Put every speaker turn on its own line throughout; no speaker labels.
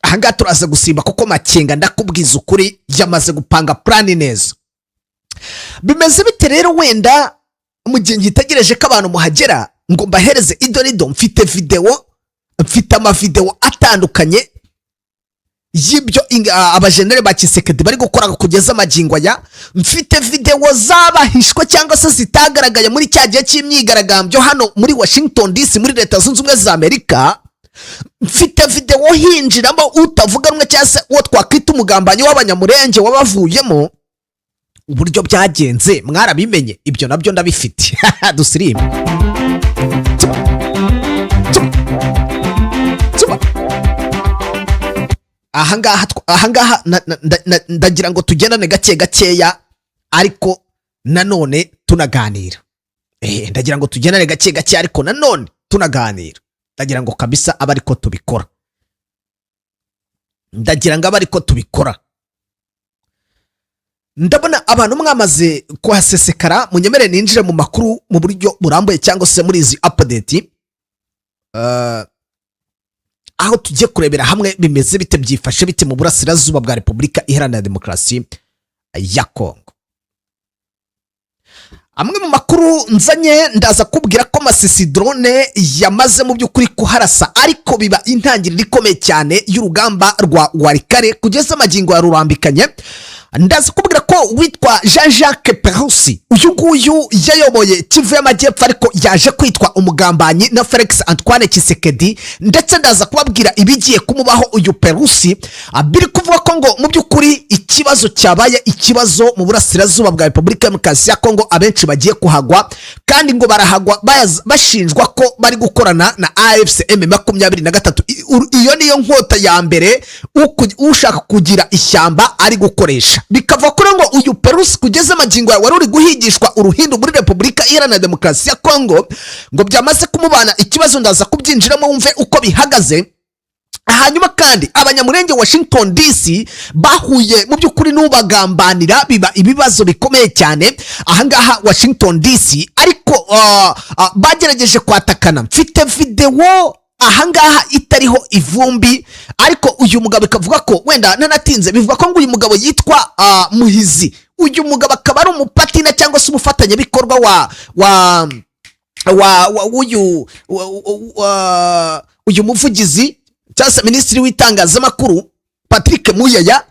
Ahangaha turaza gusimba, kuko Makenga, ndakubwiza ukuri, yamaze gupanga plan neza. Bimeze bite rero? Wenda mu gihe ngitegereje ko abantu muhagera ngo mbahereze idorido, mfite videwo, mfite amavidewo atandukanye y'ibyo abajenere ba Tshisekedi bari gukora kugeza amagingo aya. Mfite videwo zabahishwe cyangwa se zitagaragaye muri cya gihe cy'imyigaragambyo hano muri Washington DC, muri Leta Zunze Ubumwe za Amerika. Mfite videwo hinjiramo utavuga rumwe cyangwa se uwo twakwita umugambanyi w'Abanyamurenge wabavuyemo. Uburyo byagenze mwarabimenye, ibyo nabyo ndabifite. Dusirime. Tuba. Tuba. Tuba. Ahangaha ndagira ngo tugendane gake gakeya, ariko nanone tunaganira. Ndagira ngo tugendane gake gake, ariko nanone tunaganira. Ndagira ngo kabisa abe ariko tubikora, ndagira ngo abe ariko tubikora. Ndabona abantu mwamaze kuhasesekara. Munyemere ninjire mu makuru mu buryo burambuye cyangwa se muri izi update, aho tugiye kurebera hamwe bimeze bite, byifashe bite mu burasirazuba bwa Repubulika Iharanira Demokarasi ya Kongo. Amwe mu makuru nzanye, ndaza kubwira ko Masisi drone yamaze mu by'ukuri kuharasa, ariko biba intangiriro ikomeye cyane y'urugamba rwa Walikale kugeza amagingo ya rurambikanye. Ndaza kubwira ko witwa Jean Jacques Purusi, uyu nguyu yayoboye Kivu y'Amajyepfo, ariko yaje kwitwa umugambanyi na Felix Antoine Tshisekedi. Ndetse ndaza kubabwira ibigiye kumubaho uyu Purusi. Biri kuvuga ko ngo mu by'ukuri ikibazo cyabaye ikibazo mu burasirazuba bwa Repubulika ya Demokarasi ya Kongo, abenshi bagiye kuhagwa, kandi ngo barahagwa bashinjwa ko bari gukorana na AFC M23. Iyo niyo nkota ya mbere ushaka kugira ishyamba ari gukoresha. Bikava kuri ngo uyu Purusi kugeza amagingo yawe wari uri guhigishwa uruhindu muri Repubulika Iharanira Demokarasi ya Kongo, ngo byamaze kumubana ikibazo. Ndaza kubyinjiramo wumve uko bihagaze. Hanyuma kandi Abanyamurenge Washington DC bahuye mu by'ukuri n'ubagambanira, biba ibibazo bikomeye cyane ahangaha Washington DC, ariko bagerageje kwatakana. Mfite videwo ahangaha itariho ivumbi, ariko uyu mugabo ikavuga ko wenda nanatinze, bivuga ko ngo uyu mugabo yitwa Muhizi. Uyu mugabo akaba ari umupartner cyangwa se umufatanyabikorwa wa uyu uyu muvugizi cyangwa se minisitiri w'itangazamakuru Patrick Muyaya,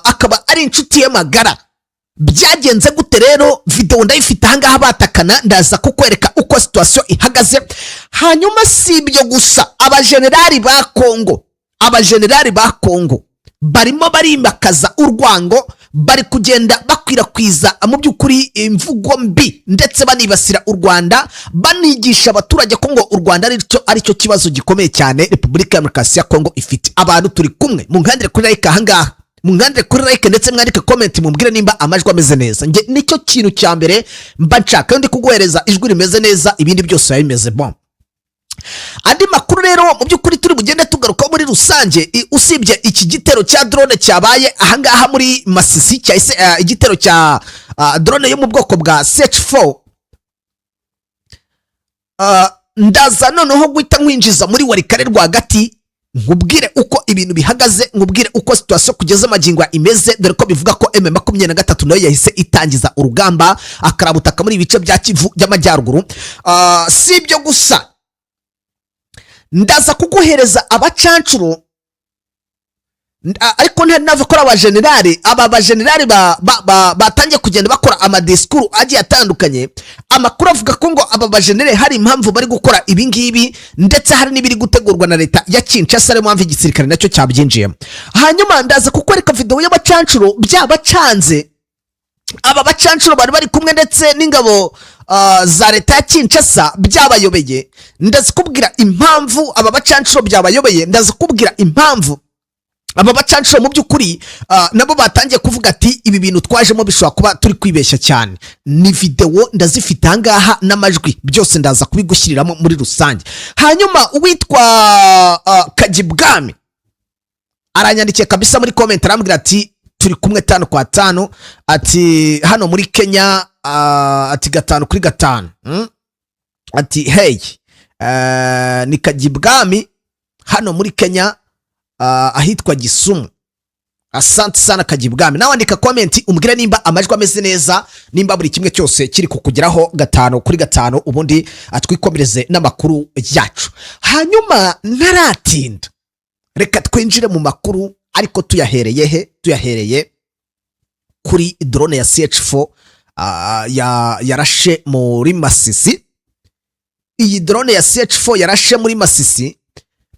akaba ari inshuti ye magara. Byagenze gute rero? Videwo ndayifite ahangaha batakana, ndaza kukwereka uko situation ihagaze. Hanyuma si ibyo gusa, abajenerali ba Kongo, abajenerali ba Kongo barimo barimakaza urwango, bari kugenda bakwirakwiza mu by'ukuri imvugo mbi, ndetse banibasira u Rwanda, banigisha abaturage ko ngo u Rwanda aricyo kibazo gikomeye cyane Repubulika ya Demokarasi ya Kongo ifite. Abantu turi kumwe, munkandire kuri like ahangaha, munkandire kuri like, ndetse mwandike comment, mumbwire nimba amajwi ameze neza. Nge nicyo kintu cya mbere mba nshaka iyo ndi kuguhereza ijwi rimeze neza, ibindi byose biba bimeze bon. Andi makuru rero mu by'ukuri turi bugende tugarukaho muri rusange, usibye iki gitero cya drone cyabaye ahangaha muri Masisi, cyahise igitero cya drone yo mu bwoko bwa CH4, ndaza noneho guhita nkwinjiza muri Walikale rwagati, nkubwire uko ibintu bihagaze, nkubwire uko situation kugeza amagingo imeze, dore ko bivuga ko M23 nayo yahise itangiza urugamba akarabutaka muri ibice bya Kivu by'Amajyaruguru. Si ibyo gusa, ndaza kuguhereza abacancuro, ariko ntari nava ko ari abajenerali. Aba bajenerali batangiye kugenda bakora amadisikuru agiye atandukanye. Amakuru avuga ko ngo aba bajenerali hari impamvu bari gukora ibi ngibi, ndetse hari n'ibiri gutegurwa na leta ya Kinshasa, ariyo mpamvu igisirikare nacyo cyabyinjiyemo. Hanyuma ndaza kukwereka videwo y'abacancuro byabacanze. Aba bacancuro bari bari kumwe ndetse n'ingabo za leta ya Kinshasa, byabayobeye. Ndazikubwira impamvu aba bacancuro byabayobeye, ndazikubwira impamvu aba bacancuro mu by'ukuri nabo batangiye kuvuga ati ibi bintu twajemo bishobora kuba turi kwibeshya cyane. Ni videwo ndazifite ahangaha n'amajwi, byose ndaza kubigushyiriramo muri rusange. Hanyuma uwitwa Kagibwami aranyandikiye kabisa muri comment, arambwira ati turi kumwe tanu kwa tanu, ati hano muri Kenya, ati gatanu kuri gatanu, Ati hey, ni Kagibwami hano muri Kenya. ahitwa Gisumu. Asante sana Kajibwami. Nawe andika comment umbwire nimba amajwi ameze neza, nimba buri kimwe cyose kiri kukugeraho gatanu kuri gatanu, ubundi atwikomereze n'amakuru yacu. Hanyuma ntaratinda, reka twinjire mu makuru, ariko tuyahereye he? Tuyahereye kuri drone ya CH4 yarashe muri Masisi. Iyi drone ya CH4 yarashe muri Masisi,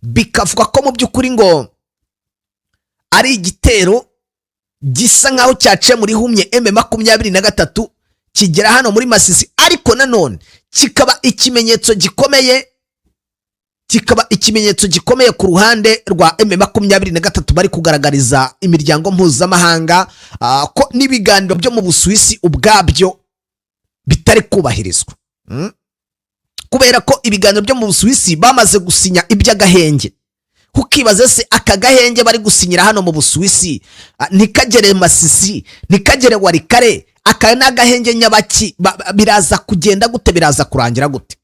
bikavuga ko mu by'ukuri ngo ari igitero gisa nkaho cyaciye muri humye M23 kigera hano muri Masisi, ariko nanone kikaba ikimenyetso gikomeye ku ruhande rwa M23, bari kugaragariza imiryango mpuzamahanga ko n'ibiganiro byo mu Busuwisi ubwabyo bitari kubahirizwa. Kubera ko ibiganiro byo mu Busuwisi bamaze gusinya iby'agahenge, ukibaza se aka gahenge bari gusinyira hano mu Busuwisi, ntikagere Masisi, ntikagere Walikale, aka ni agahenge nyabaki? Biraza kugenda gute? Biraza kurangira gute?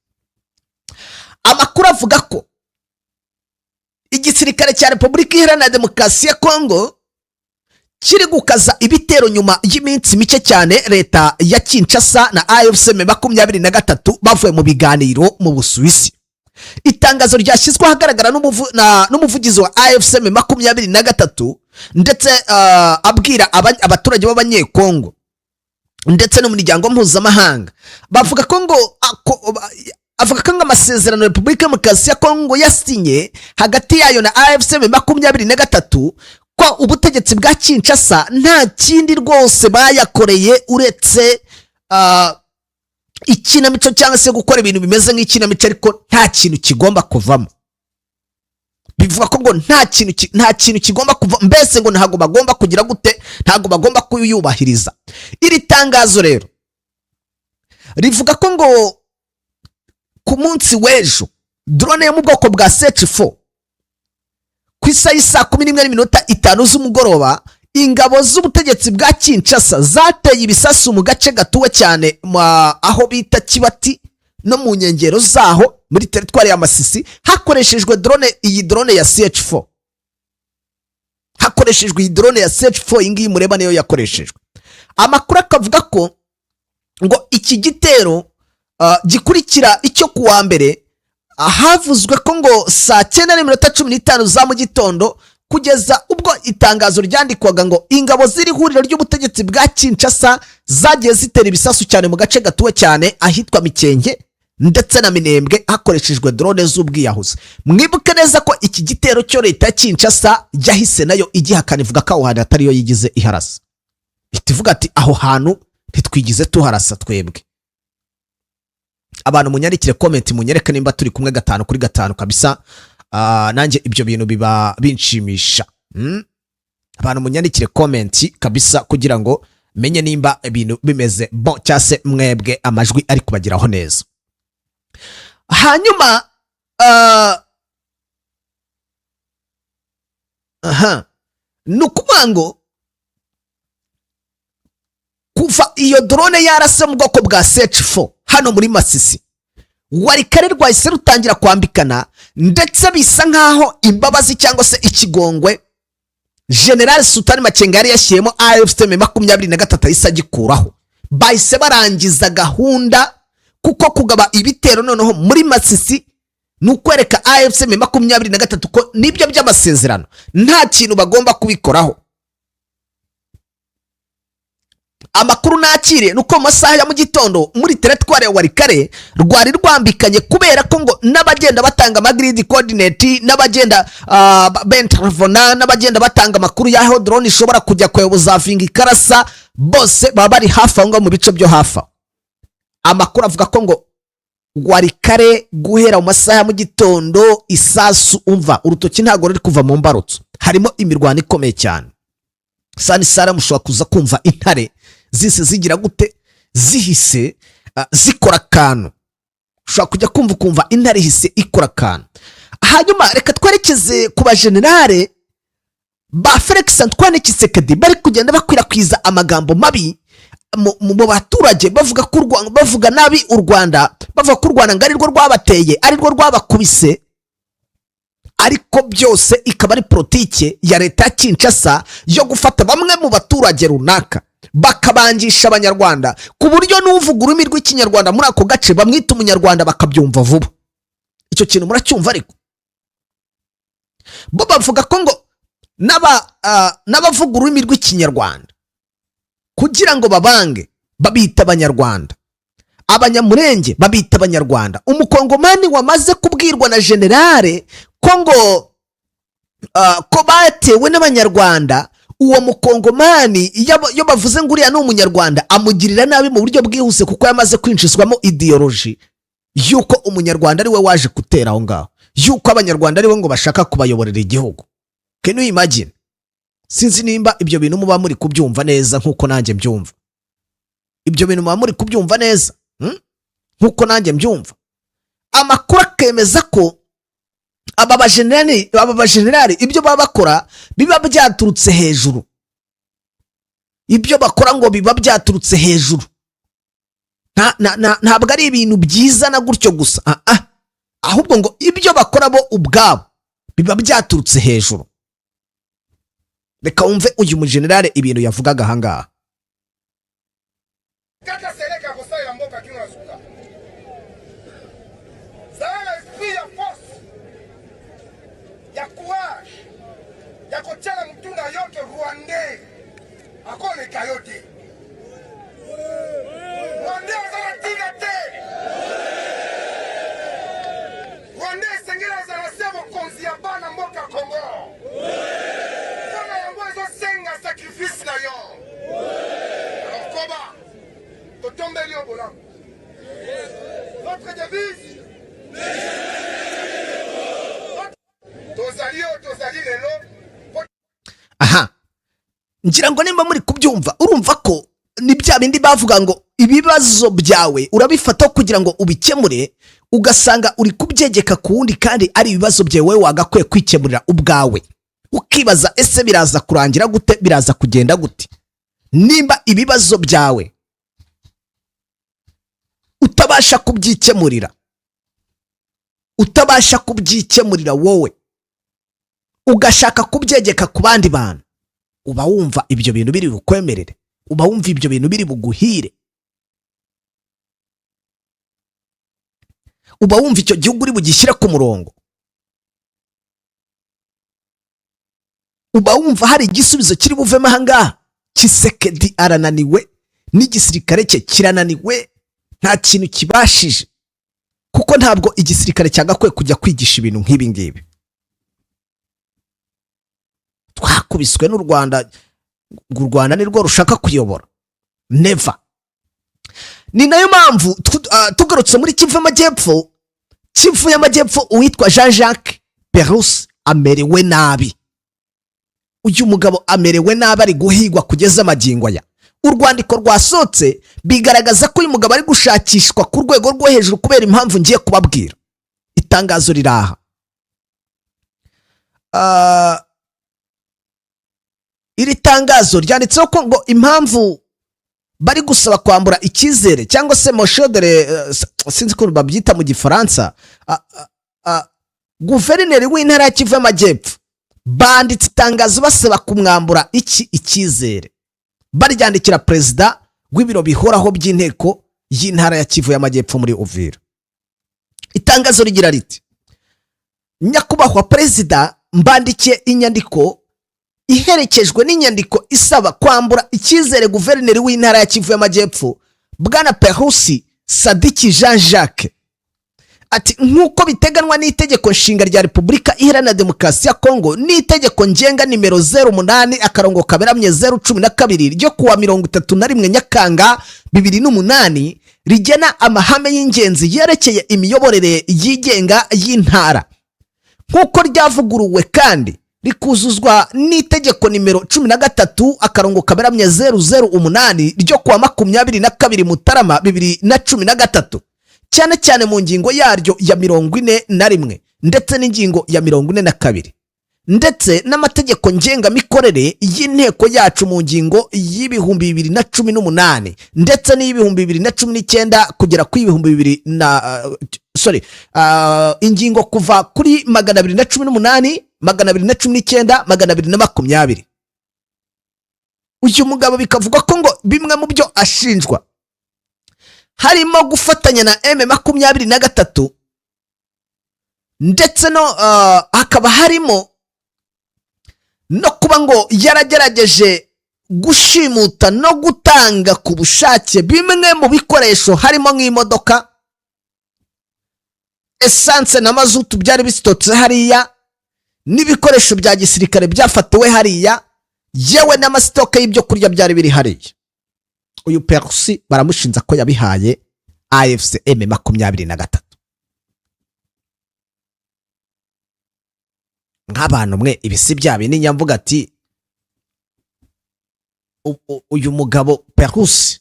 Amakuru avuga ko igisirikare cya Repubulika Iharanira Demokarasi ya Kongo kiri gukaza ibitero nyuma y'iminsi mike cyane leta ya Kinshasa na AFC M23 bavuye mu biganiro mu Busuwisi. Itangazo ryashyizwe ahagaragara n'umuvugizi wa AFC M23, ndetse abwira abaturage b'Abanyekongo ndetse no mu miryango mpuzamahanga, bavuga ko ngo avuga ko ngo amasezerano Repubulika Demokarasi ya Kongo yasinye hagati yayo na AFC M23, ko ubutegetsi bwa Kinshasa nta kindi rwose bayakoreye uretse ikinamico, cyangwa se gukora ibintu bimeze nk'ikinamico, ariko nta kintu kigomba kuvamo. Bivuga ko ngo nta kintu kigomba kuva, mbese ngo ntabwo bagomba kugira gute, ntabwo bagomba kuyubahiriza. Iri tangazo rero rivuga ko ngo ku munsi w'ejo drone yo mu bwoko bwa CH4, ku isaha y'isaa 11:05 z'umugoroba, ingabo z'ubutegetsi bwa Kinshasa zateye ibisasu mu gace gatuwe cyane aho bita Kibati no mu nkengero zaho muri teritwari ya Masisi, hakoreshejwe drone, iyi drone ya CH4. Hakoreshejwe iyi drone ya CH4, iyi ngiyi mureba niyo yakoreshejwe. Amakuru akavuga ko ngo iki gitero gikurikira icyo kuwa mbere, havuzwe ko ngo saa 9:15 za mu gitondo, kugeza ubwo itangazo ryandikwaga, ngo ingabo z'iri huriro ry'ubutegetsi bwa Kinshasa zagiye zitera ibisasu cyane mu gace gatuwe cyane ahitwa Mikenge ndetse na Minembwe, hakoreshejwe drone z'ubwiyahuzi. Mwibuke neza ko iki gitero cyo leta ya Kinshasa yahise nayo igihakana, ivuga ko aho hantu atariyo yigize iharasa. Ihita ivuga ati: "Aho hantu ntitwigize tuharasa twebwe." Abantu munyandikire comment, munyereke nimba turi kumwe gatanu kuri gatanu kabisa. Nanjye ibyo bintu biba binshimisha. Abantu munyandikire comment kabisa kugira ngo menye nimba ibintu bimeze bon, cyangwa se mwebwe amajwi ari kubageraho neza. Hanyuma aha ni ukuvuga ngo kuva iyo drone yarase mu bwoko bwa CH4 hano muri Masisi, Walikale rwahise rutangira kwambikana, ndetse bisa nkaho imbabazi cyangwa se ikigongwe General Sultani Makenga yari yashyiriyemo AFC M23 ahise agikuraho. Bahise barangiza gahunda, kuko kugaba ibitero noneho muri Masisi ni ukwereka AFC M23 ko nibyo by'amasezerano nta kintu bagomba kubikoraho. Amakuru nakiriye ni uko mu masaha ya mu gitondo muri teritwari ya Walikale rwari rwambikanye, kubera ko ngo n'abagenda batanga ama grid coordinate, n'abagenda bentervona, n'abagenda batanga amakuru y'aho drone ishobora kujya kuyoboza vinga ikarasa, bose baba bari hafi aho ngaho mu bice byo hafi aho. Amakuru avuga ko ngo Walikale guhera mu masaha ya mu gitondo isasu, umva, urutoki ntabwo ruri kuva mu mbarutso, harimo imirwano ikomeye cyane. Sani sara mushobora kuza kumva intare zise zigira gute, zihise zikora akantu. Ushobora kujya kumva ukumva intare ihise ikora akantu. Hanyuma reka twerekeze ku bajenerale ba Felix Antoine Tshisekedi bari kugenda bakwirakwiza amagambo mabi mu baturage, bavuga ko bavuga nabi u Rwanda, bavuga ko u Rwanda ngo arirwo rwabateye, arirwo rwabakubise. Ariko byose ikaba ari politike ya leta ya Kinshasa yo gufata bamwe mu baturage runaka bakabangisha Abanyarwanda, ku buryo n'uvuga ururimi rw'Ikinyarwanda muri ako gace bamwita Umunyarwanda, bakabyumva vuba. Icyo kintu muracyumva? Ariko bo bavuga ko ngo n'abavuga ururimi rw'Ikinyarwanda, kugira ngo babange, babita Abanyarwanda. Abanyamurenge babita Abanyarwanda. Umukongomani wamaze kubwirwa na generale ko ngo ko batewe n'Abanyarwanda, uwo Mukongomani iyo bavuze ngo uriya ni Umunyarwanda, amugirira nabi mu buryo bwihuse, kuko yamaze kwinjizwamo idéologie y'uko Umunyarwanda ari we waje gutera aho ngaho, y'uko Abanyarwanda ari we ngo bashaka kubayoborera igihugu. Can you imagine? Sinzi nimba ibyo bintu muba muri kubyumva neza nk'uko nanjye mbyumva. Ibyo bintu muba muri kubyumva neza, Nk'uko nanjye mbyumva. Amakuru akemeza ko aba bajenerali ibyo baba bakora biba byaturutse hejuru. Ibyo bakora ngo biba byaturutse hejuru. Ntabwo ari ibintu byizana gutyo gusa. Ah, ah. Ahubwo ngo ibyo bakora bo ubwabo biba byaturutse hejuru. Reka wumve uyu mujenerali ibintu yavugaga ahangaha.
Kaka Seleka kosalela mboka kino na suka. Zala na esprit ya force, ya courage, ya kotia na mutu na yo ke Rwandais akoleka yo te. Rwandais aza na ntina te. Rwandais esengeli azala se mokonzi ya bana mboka Congo. Mpona yango ezosenga sacrifice na yo. Alors koba totombeli yo bolamu. Notre devise, tozali oyo tozali lelo.
Aha ngira ngo nimba muri kubyumva, urumva ko ni bya bindi bavuga ngo ibibazo byawe urabifata kugira ngo ubikemure, ugasanga uri kubyegeka ku wundi kandi ari ibibazo byawe wowe wagakwiye kwikemurira ubwawe. Ukibaza: ese biraza kurangira gute? Biraza kugenda gute nimba ibibazo byawe utabasha kubyikemurira, utabasha kubyikemurira wowe, ugashaka kubyegeka ku bandi bantu? Uba wumva ibyo bintu biri bukwemerere? Uba wumva ibyo bintu biri buguhire? Uba wumva icyo gihugu uri bugishyire ku murongo? Uba wumva hari igisubizo kiri buvemo ahangaha? Tshisekedi arananiwe n'igisirikare cye kirananiwe, nta kintu kibashije, kuko ntabwo igisirikare cyagakwiye kujya kwigisha ibintu nk'ibi ngibi. Twakubiswe n'u Rwanda, ngo u Rwanda nirwo rushaka kuyobora? Never. Ni nayo mpamvu tugarutse muri Kivu y'Amajyepfo, Kivu y'Amajyepfo, uwitwa Jean Jacques Purusi amerewe nabi. Uyu mugabo amerewe nabi, ari guhigwa kugeza amagingo aya. Urwandiko rwasohotse bigaragaza ko uyu mugabo ari gushakishwa ku rwego rwo hejuru kubera impamvu ngiye kubabwira. Itangazo riraha. Iri tangazo ryanditseho ko ngo impamvu bari gusaba kwambura icyizere cyangwa se motion de, sinzi ukuntu babyita mu Gifaransa, guverineri w'intara ya Kivu y'Amajyepfo, banditse itangazo basaba kumwambura iki icyizere, baryandikira perezida w'ibiro bihoraho by'inteko y'intara ya Kivu y'Amajyepfo muri Uvira. Itangazo rigira riti: "Nyakubahwa Perezida, mbandikiye inyandiko iherekejwe n'inyandiko isaba kwambura icyizere guverineri w'intara ya Kivu y'Amajyepfo, Bwana Purusi Sadiki Jean Jacques." Ati: "Nk'uko biteganywa n'itegeko nshinga rya Repubulika Iharanira Demokarasi ya Kongo n'itegeko ngenga nimero 08/012 ryo kuwa 31 Nyakanga 2008, rigena amahame y'ingenzi yerekeye imiyoborere yigenga y'intara, nk'uko ryavuguruwe kandi rikuzuzwa n'itegeko nimero 13/008 ryo kuwa 22 Mutarama 2013, cyane cyane mu ngingo yaryo ya 41 ndetse n'ingingo ya 42." Ndetse n'amategeko ngengamikorere y'inteko yacu mu ngingo y'2018 ndetse n'iy'ibihumbi 2019 kugera ku 2000 na sorry, ingingo kuva kuri 218, 219, 220. Uyu mugabo bikavugwa ko ngo bimwe mu byo ashinjwa harimo gufatanya na M23, ndetse no hakaba harimo no kuba ngo yaragerageje gushimuta no gutanga ku bushake bimwe mu bikoresho, harimo nk'imodoka, essence na mazutu byari bisitotse hariya, n'ibikoresho bya gisirikare byafatiwe hariya, yewe n'ama stock y'ibyo kurya byari biri hariya. Uyu Perusi baramushinja ko yabihaye AFC M23. Nk'abantu mwe, ibisi bya bindi nyamvuga ati uyu mugabo Perusi,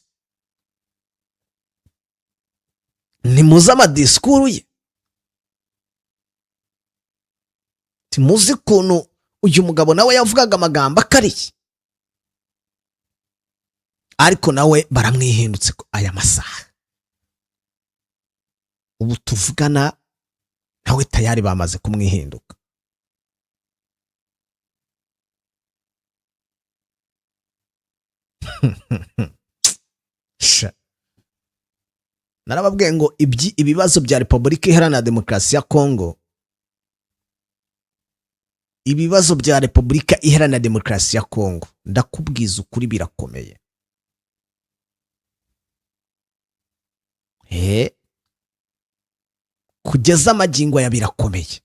ntimuzi amadisikuru ye? Ntimuzi ukuntu uyu mugabo nawe yavugaga amagambo akariye? Ariko nawe baramwihindutse ko aya masaha ubu tuvugana nawe tayari bamaze kumwihinduka. Sha. Narababwiye ngo ibibazo bya Repubulika Iharanira Demokarasi ya Kongo, ibibazo bya Repubulika Iharanira Demokarasi ya Kongo, ndakubwiza ukuri, birakomeye. Kugeza amagingo aya birakomeye.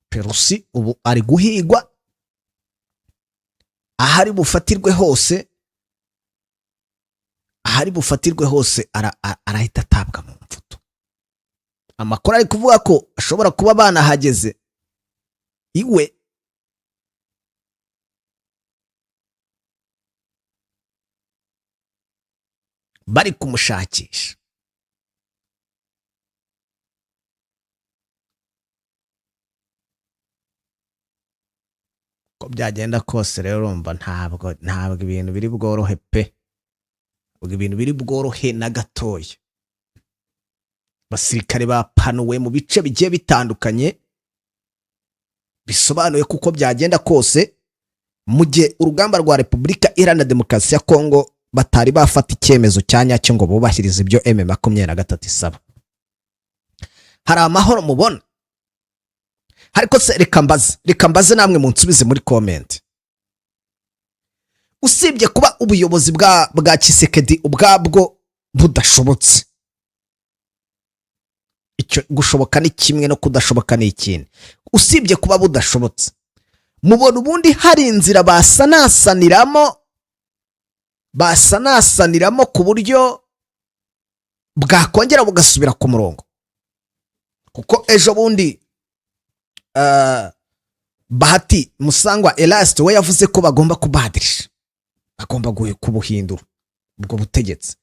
Perusi ubu ari guhigwa ahari bufatirwe hose, ahari bufatirwe hose arahita atabwa mu mfuto. Amakuru ari kuvuga ko ashobora kuba banahageze iwe. Bari kumushakisha. Uko byagenda kose rero, urumva ntabwo ibintu biri bworohe pe, ntabwo ibintu biri bworohe na gatoya. Abasirikare bapanuwe mu bice bigiye bitandukanye, bisobanuye kuko byagenda kose mu gihe urugamba rwa Repubulika Iharanira Demokarasi ya Kongo batari bafata icyemezo cya nyacyo ngo bubahirize ibyo M23 isaba, hari amahoro mubona? Ariko se reka mbaze namwe munsubize muri comment. Usibye kuba ubuyobozi bwa Tshisekedi ubwabwo budashobotse, icyo gushoboka ni kimwe no kudashoboka ni ikindi, usibye kuba budashobotse, mubona ubundi hari inzira basanasaniramo ku buryo bwakongera bugasubira ku murongo? Kuko ejo bundi Bahati Musangwa Eraste we yavuze ko bagomba kubadirisha, bagomba kubuhindura ubwo butegetsi.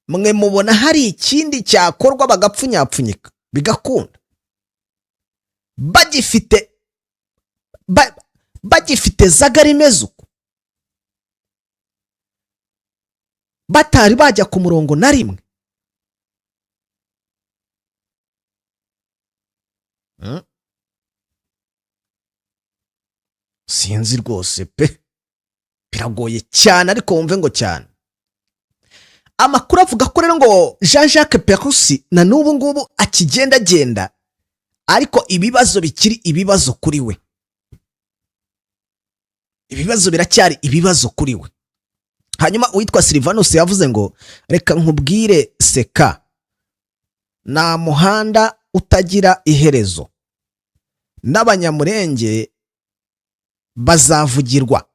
Mwe mubona hari ikindi cyakorwa bagapfunyapfunyika bigakunda, bagifite zagara imeze uko, batari bajya ku murongo na rimwe? Sinzi rwose pe, biragoye cyane. Ariko wumve ngo cyane amakuru avuga ko rero ngo Jean Jacques Perusi na n'ubu ngubu akigendagenda, ariko ibibazo bikiri ibibazo kuri we, ibibazo biracyari ibibazo kuri we. Hanyuma uwitwa Silvanus yavuze ngo reka nkubwire seka, nta muhanda utagira iherezo, n'Abanyamurenge bazavugirwa.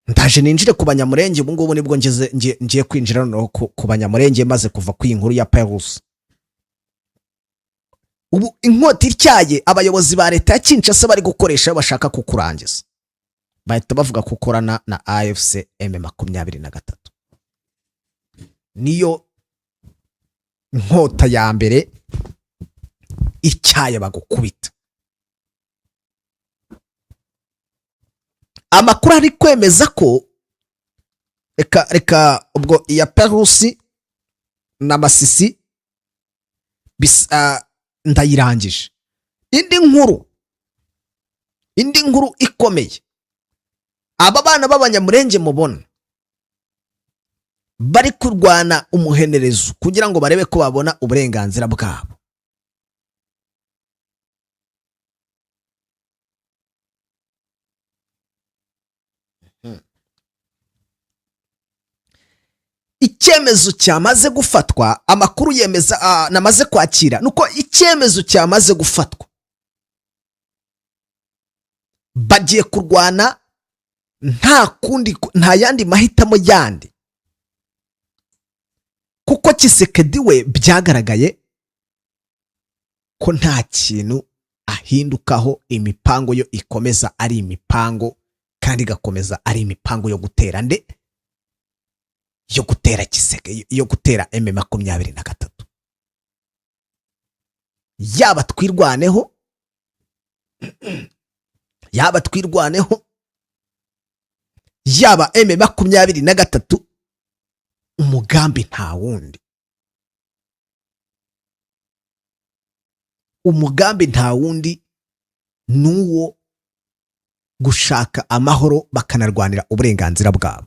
Ndaje ninjire ku Banyamurenge. Ubu ngubu nibwo ngeze ngiye kwinjira noneho ku Banyamurenge, maze kuva ku iyi nkuru ya Perusi. Ubu inkota ityaye abayobozi ba leta ya Kinshasa bari gukoresha bashaka kukurangiza. Bahita bavuga ko ukorana na AFC M23. Niyo nkota ya mbere icyaye bagukubita. Amakuru ari kwemeza ko, reka ubwo iya Perusi na Masisi ndayirangije. Indi nkuru ikomeye, aba bana b'Abanyamurenge mubona bari kurwana umuhenerezo kugira ngo barebe ko babona uburenganzira bwabo. Icyemezo cyamaze gufatwa, amakuru yemeza namaze kwakira nuko icyemezo cyamaze gufatwa, bagiye kurwana nta kundi, nta yandi mahitamo yandi, kuko Tshisekedi we byagaragaye ko nta kintu ahindukaho. Imipango yo ikomeza ari imipango, kandi igakomeza ari imipango yo gutera nde? Yo gutera Tshiseke, yo gutera M23. Yaba Twirwaneho, yaba Twirwaneho, yaba M23, umugambi nta wundi, umugambi nta wundi, n'uwo gushaka amahoro bakanarwanira uburenganzira bwabo.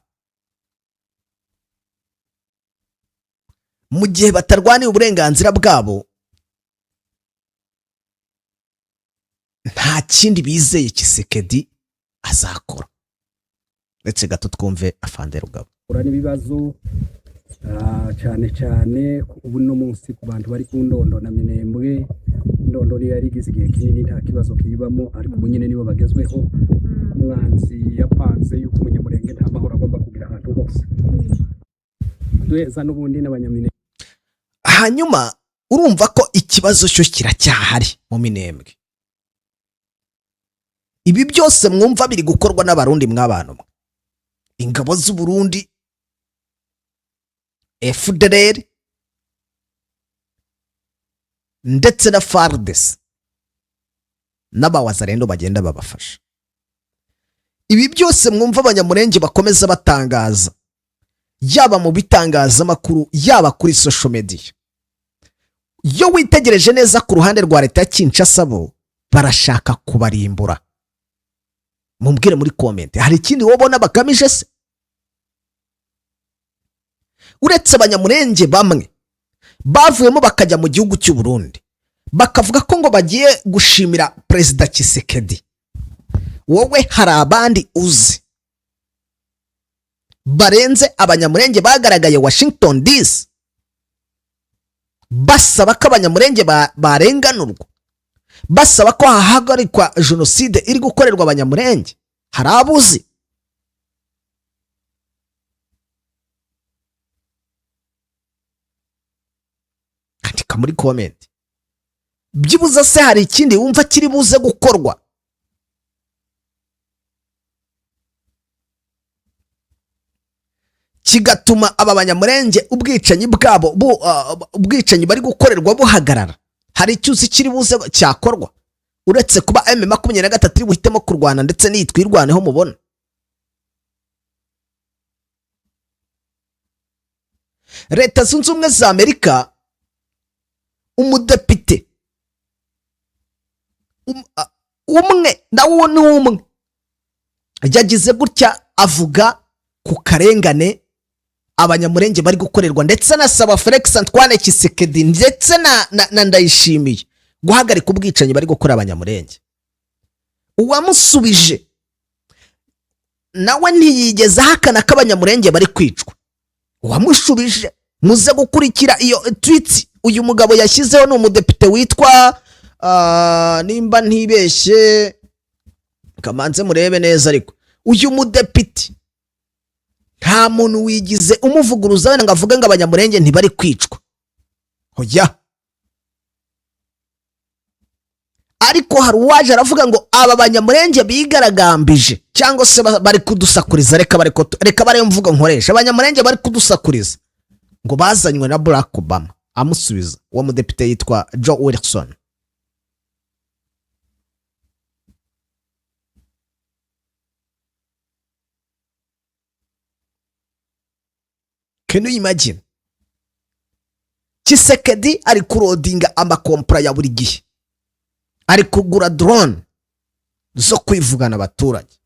Mu gihe batarwaniye uburenganzira bwabo, nta kindi bizeye Tshisekedi azakora. Ndetse gato twumve afande Rugabo.
N'ibibazo cyane cyane ubu no munsi ku bantu bari ku Ndondo na Minembwe. Ndondo niyo yari igize igihe kinini nta kibazo kiyibamo, ariko ubu nyine nibo bagezweho. Umwanzi yapanze yuko Umunyamurenge nta mahoro agomba kugira ahantu hose, duheza n'ubundi n'Abanyaminembwe.
Hanyuma urumva ko ikibazo cyo kiracyahari mu Minembwe. Ibi byose mwumva biri gukorwa n'Abarundi mw'abantu mwe, ingabo z'u Burundi, FDLR ndetse na FARDC n'abawazarendo bagenda babafasha. Ibi byose mwumva Abanyamurenge bakomeza batangaza, yaba mu bitangazamakuru, yaba kuri social media, iyo witegereje neza ku ruhande rwa leta ya Kinshasa, bo barashaka kubarimbura. Mumbwire muri comment, hari ikindi wowe ubona bagamije se, uretse Abanyamurenge bamwe bavuyemo bakajya mu gihugu cy'u Burundi bakavuga ko ngo bagiye gushimira Perezida Tshisekedi? Wowe hari abandi uzi barenze Abanyamurenge bagaragaye Washington DC basaba ko Abanyamurenge barenganurwa, basaba ko hahagarikwa jenoside iri gukorerwa Abanyamurenge? Hari abuzi? Andika muri comment. Byibuze se hari ikindi wumva kiri buze gukorwa kigatuma aba Banyamurenge ubwicanyi bwabo ubwicanyi bari gukorerwa buhagarara? Hari icyo uzi kiri buze cyakorwa uretse kuba M23 iri buhitemo kurwana ndetse n'iyi Twirwaneho mubona? Leta Zunze Ubumwe za Amerika, umudepite umwe, nawo ni umwe, yagize gutya avuga ku karengane Abanyamurenge bari gukorerwa, ndetse anasaba Felix Antoine Tshisekedi ndetse na Ndayishimiye guhagarika ubwicanyi bari gukora Abanyamurenge. Uwamusubije nawe ntiyigeze ahakana ko Abanyamurenge bari kwicwa. Uwamushubije, muze gukurikira iyo tweet uyu mugabo yashyizeho, ni umudepite witwa nimba ntibeshye, kamanze murebe neza, ariko uyu mudepite nta muntu wigize umuvuguruza wenda ngo avuge ngo Abanyamurenge ntibari kwicwa. Oya, ariko hari uwaje aravuga ngo aba Banyamurenge bigaragambije. Cyangwa se bari kudusakuriza, reka bari mvugo nkoresha, Abanyamurenge bari kudusakuriza ngo bazanywe na Barack Obama. Amusubiza uwo mudepite yitwa Joe Wilson. Can you imagine? Tshisekedi ari kurodinga amakompura ya buri gihe, ari kugura drone zo kwivugana abaturage.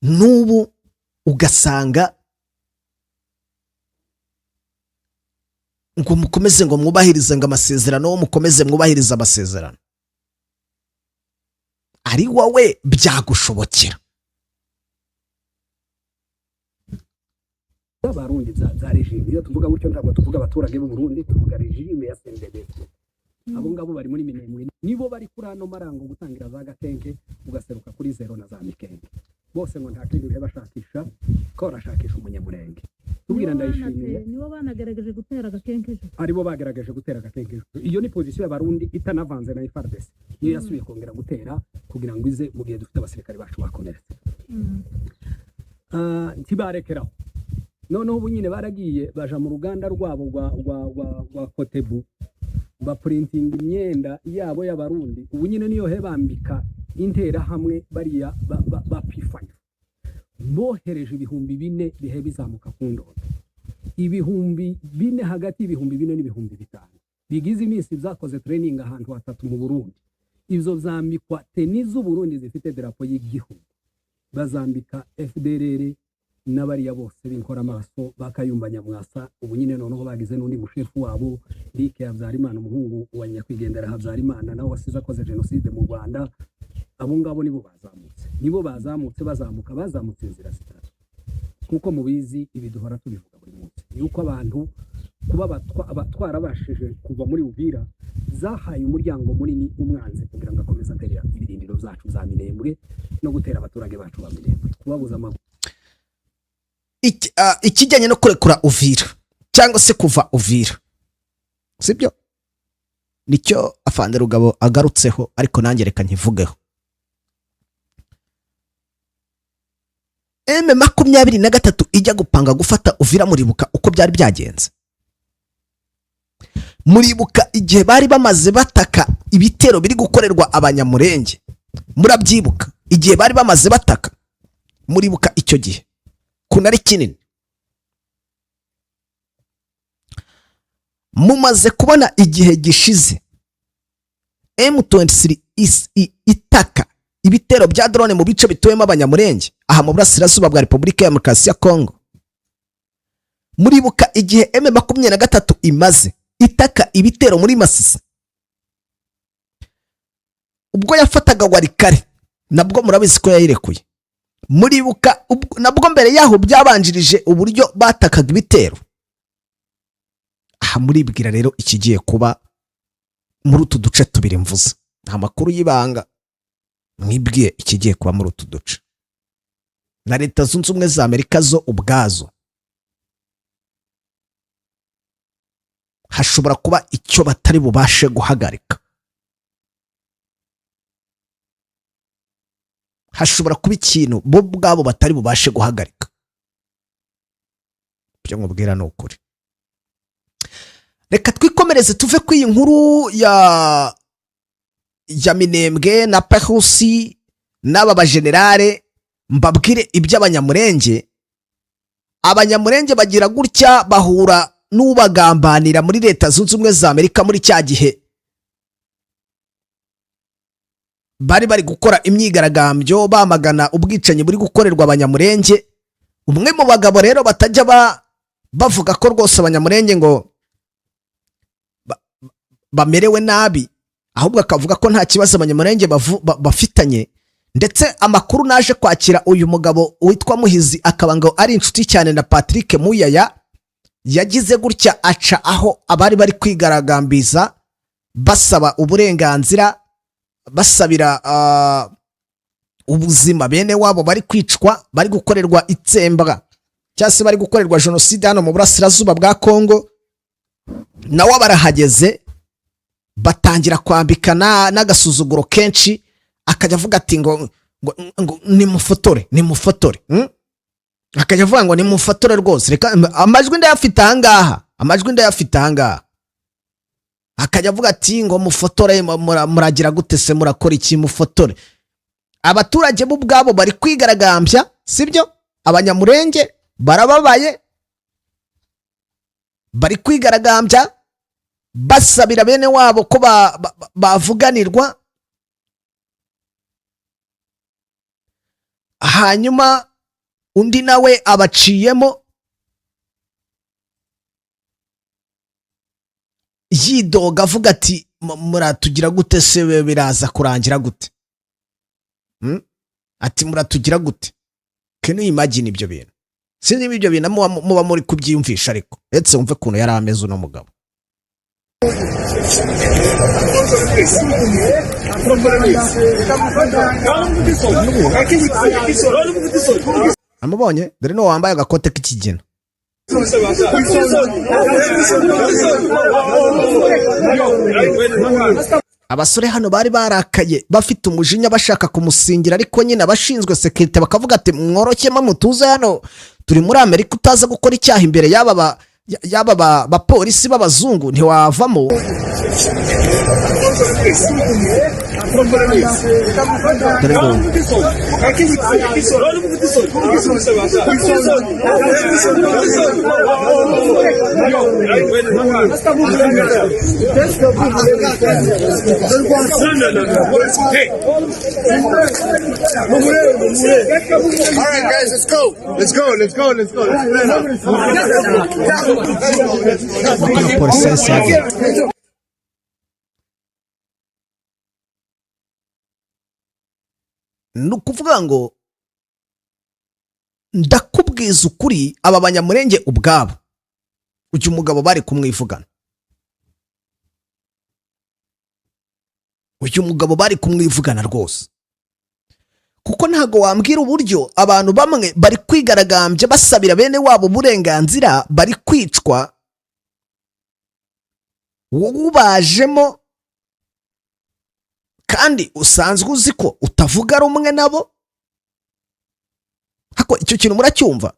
N'ubu ugasanga ngo mukomeze ngo mwubahirize ngo amasezerano, mukomeze mwubahirize amasezerano. Ari wowe byagushobokera?
Z'Abarundi za régime. Iyo tuvuga gutyo ntabwo tuvuga abaturage b'u Burundi, tuvuga régime ya CNDD. Abo ngabo bari muri Minembwe, nibo bari kuri ano marango, gutangira za Gakenke ugaseruka kuri Zero na za Mikenge bose, ngo nta kindi bihe bashakisha, ko barashakisha Umunyamurenge. Tubwira Ndayishimiye.
Nibo banagaragaje gutera Agakenke ejo.
Aribo bagerageje gutera Agakenke. Iyo ni position y'Abarundi itanavanze na FARDC, niyo yasubiye kongera gutera kugira ngo ize mu gihe dufite abasirikare bacu bakomeretse. Ntibarekeraho, noneho ubu nyine baragiye baja mu ruganda rwabo rwa Kotebu, bapurintinga imyenda yabo y'Abarundi. Ubu nyine niyo he bambika Interahamwe bariya ba P5 bohereje, 4000 bihe bizamuka ku Ndondo, 4000, hagati y'4000 n'5000 bigize iminsi byakoze training ahantu hatatu mu Burundi. Ivyo vyambikwa tenue z'Uburundi zifite drapeau y'igihugu, bazambika FDLR n'abariya bose b'inkoramaso bakayumba Nyamwasa. Ubu nyine noneho bagize n'undi mushefu wabo Luc Habyarimana, umuhungu wa nyakwigendera Habyarimana, nawe wasize akoze jenoside mu Rwanda. Abo ngabo nibo bazamutse, nibo bazamutse, bazamuka, bazamutse inzira zitatu. Nk'uko mubizi, ibi duhora tubivuga buri munsi, yuko abantu kuba twarabashije kuva muri Uvira zahaye umuryango munini umwanzi kugira ngo akomeze atere ibirindiro byacu za Minembwe no gutera abaturage bacu ba Minembwe, kubabuza amahoro.
Ikijyanye no kurekura Uvira cyangwa se kuva Uvira, sibyo nicyo afande Rugabo agarutseho, ariko nanjye reka nkivugeho. M23 ijya gupanga gufata Uvira, muribuka uko byari byagenze? Muribuka igihe bari bamaze bataka ibitero biri gukorerwa Abanyamurenge? Murabyibuka igihe bari bamaze bataka? Muribuka icyo gihe kuntu ari kinini? Mumaze kubona igihe gishize M23 itaka ibitero bya drone mu bice bituyemo Abanyamurenge aha mu burasirazuba bwa Repubulika ya Demokarasi ya Kongo. Muribuka igihe M23 imaze itaka ibitero muri Masisi ubwo yafataga Walikale? Nabwo murabizi ko yayirekuye. Muribuka nabwo mbere yaho byabanjirije uburyo batakaga ibitero aha? Muribwira rero ikigiye kuba muri utu duce tubiri mvuze? Nta makuru y'ibanga, mwibwiye ikigiye kuba muri utu duce. Na Leta Zunze Ubumwe za Amerika zo ubwazo hashobora kuba icyo batari bubashe guhagarika, hashobora kuba ikintu bo ubwabo batari bubashe guhagarika. Ibyo nkubwira ni ukuri. Reka twikomereze, tuve ku iyi nkuru ya Minembwe na Pehusi n'aba bajenerale, mbabwire iby'Abanyamurenge. Abanyamurenge bagira gutya bahura n'ubagambanira muri Leta Zunze Ubumwe za Amerika. Muri cya gihe bari bari gukora imyigaragambyo bamagana ubwicanyi buri gukorerwa Abanyamurenge, umwe mu bagabo rero batajya bavuga ko rwose Abanyamurenge ngo bamerewe nabi, ahubwo akavuga ko nta kibazo Abanyamurenge bafitanye. Ndetse amakuru naje kwakira, uyu mugabo witwa Muhizi akaba ngo ari inshuti cyane na Patrick Muyaya, yagize gutya aca aho abari bari kwigaragambiriza basaba uburenganzira, basabira ubuzima bene wabo bari kwicwa, bari gukorerwa itsembwa cyangwa se bari gukorerwa jenoside hano mu burasirazuba bwa Kongo. Nawe barahageze batangira kwambikana n'agasuzuguro kenshi. Akajya avuga ati ngo nimufotore, nimufotore. Akajya avuga ngo nimufotore rwose. Reka amajwi ndayafite ahangaha, amajwi ndayafite ahangaha. Akajya avuga ati ngo mufotore, muragira gute se? Murakora iki? Mufotore. Abaturage bo ubwabo bari kwigaragambya, sibyo? Abanyamurenge barababaye, bari kwigaragambya basabira bene wabo ko bavuganirwa. Hanyuma undi nawe abaciyemo yidoga, avuga ati: "Muratugira gute se? Biraza kurangira gute?" Ati: "Muratugira gute?" Can you imagine ibyo bintu? Sinzi niba ibyo bintu muba muri kubyiyumvisha, ariko ndetse wumve ukuntu yari ameze uno mugabo. Amubonye, dore n'uwo wambaye agakote k'ikigina. Abasore hano bari barakaye, bafite umujinya, bashaka kumusingira, ariko nyine abashinzwe sécurité bakavuga ati: "Mworoshyemo, mutuze, hano turi muri Amerika, utaza gukora icyaha imbere y'aba bapolisi b'abazungu ntiwavamo." Dore ngubu.
All right, guys, let's go. Let's go. Let's go. Let's go. Let's go.
Hano polisi yahise ihagera. Ni ukuvuga ngo ndakubwiza ukuri, aba Banyamurenge ubwabo uyu mugabo bari kumwivugana, uyu mugabo bari kumwivugana rwose, kuko ntabwo wambwira uburyo abantu bamwe bari kwigaragambya basabira bene wabo uburenganzira, bari kwicwa, wowe ubajemo kandi usanzwe uzi ko utavuga rumwe nabo. Hako icyo kintu muracyumva?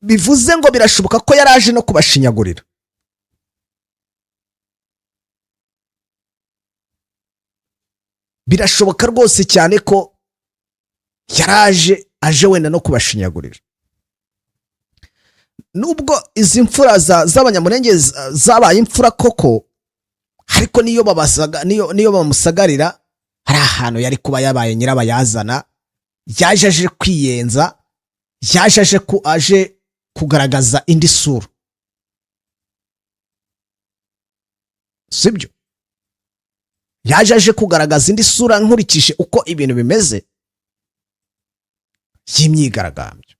Bivuze ngo birashoboka ko yari aje no kubashinyagurira. Birashoboka rwose cyane ko yaraje aje wenda no kubashinyagurira. Nubwo izi mfura z'Abanyamurenge zabaye imfura koko, ariko niyo babasaga, niyo bamusagarira, hari ahantu yari kuba yabaye nyirabayazana. Yaje aje kwiyenza, yaje aje kugaragaza indi sura, sibyo? Yaje aje kugaragaza indi sura nkurikije uko ibintu bimeze y'imyigaragambyo.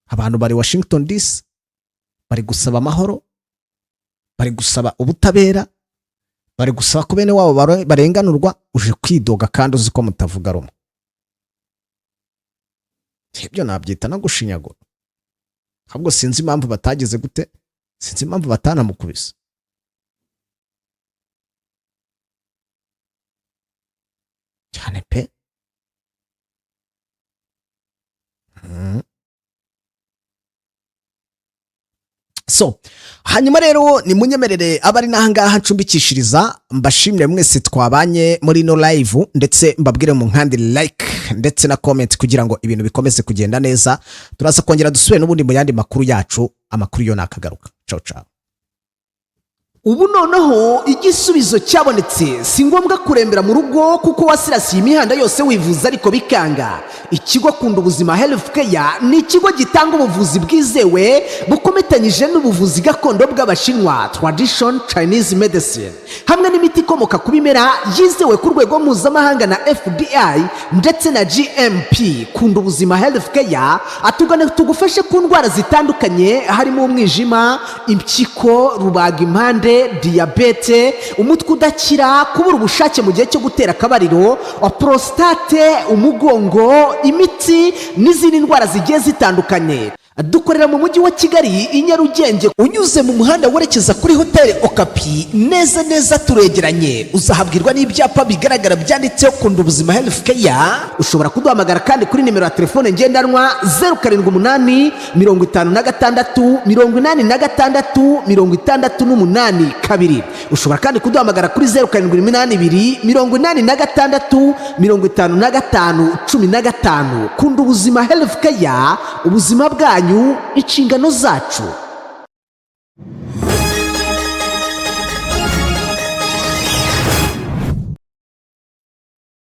Abantu bari Washington DC bari gusaba amahoro, bari gusaba ubutabera, bari gusaba ko bene wabo barenganurwa. Uje kwidoga kandi uzi ko mutavuga rumwe. Ibyo nabyita no gushinyagura. Ahubwo sinzi impamvu batagize gute, sinzi impamvu batanamukubise cyane pe. So hanyuma rero nimunyemerere abari n'ahangaha ncumbikishiriza, mbashimire mwese twabanye muri ino live, ndetse mbabwire mu nkandi like ndetse na comment kugira ngo ibintu bikomeze kugenda neza. Turaza kongera dusubire n'ubundi mu yandi makuru yacu. Amakuru yo nakagaruka. Ciao ciao. Ubu noneho igisubizo cyabonetse, si ngombwa kurembera mu rugo kuko wasirasiye imihanda yose wivuza ariko bikanga. Ikigo Kunda Ubuzima Health Care ni ikigo gitanga ubuvuzi bwizewe bukomatanyije n'ubuvuzi gakondo bw'Abashinwa, Tradition Chinese Medicine, hamwe n'imiti ikomoka ku bimera yizewe ku rwego mpuzamahanga na FDA ndetse na GMP. Kunda Ubuzima Health Care, atugane tugufashe ku ndwara zitandukanye harimo umwijima, impyiko, rubagimpande, diyabete, umutwe udakira, kubura ubushake mu gihe cyo gutera akabariro, prostate, umugongo, imitsi n'izindi ndwara zigiye zitandukanye. Dukorera mu mujyi wa Kigali, i Nyarugenge, unyuze mu muhanda werekeza kuri Hoteli Okapi, neza neza turegeranye. Uzahabwirwa n'ibyapa bigaragara byanditseho Kunda Ubuzima Health Care. Ushobora kuduhamagara kandi kuri nimero ya telefone ngendanwa 0785 686 882. Ushobora kandi kuduhamagara kuri 0782 86 55 15. Kunda Ubuzima Health Care, ubuzima bwanyu inshingano zacu.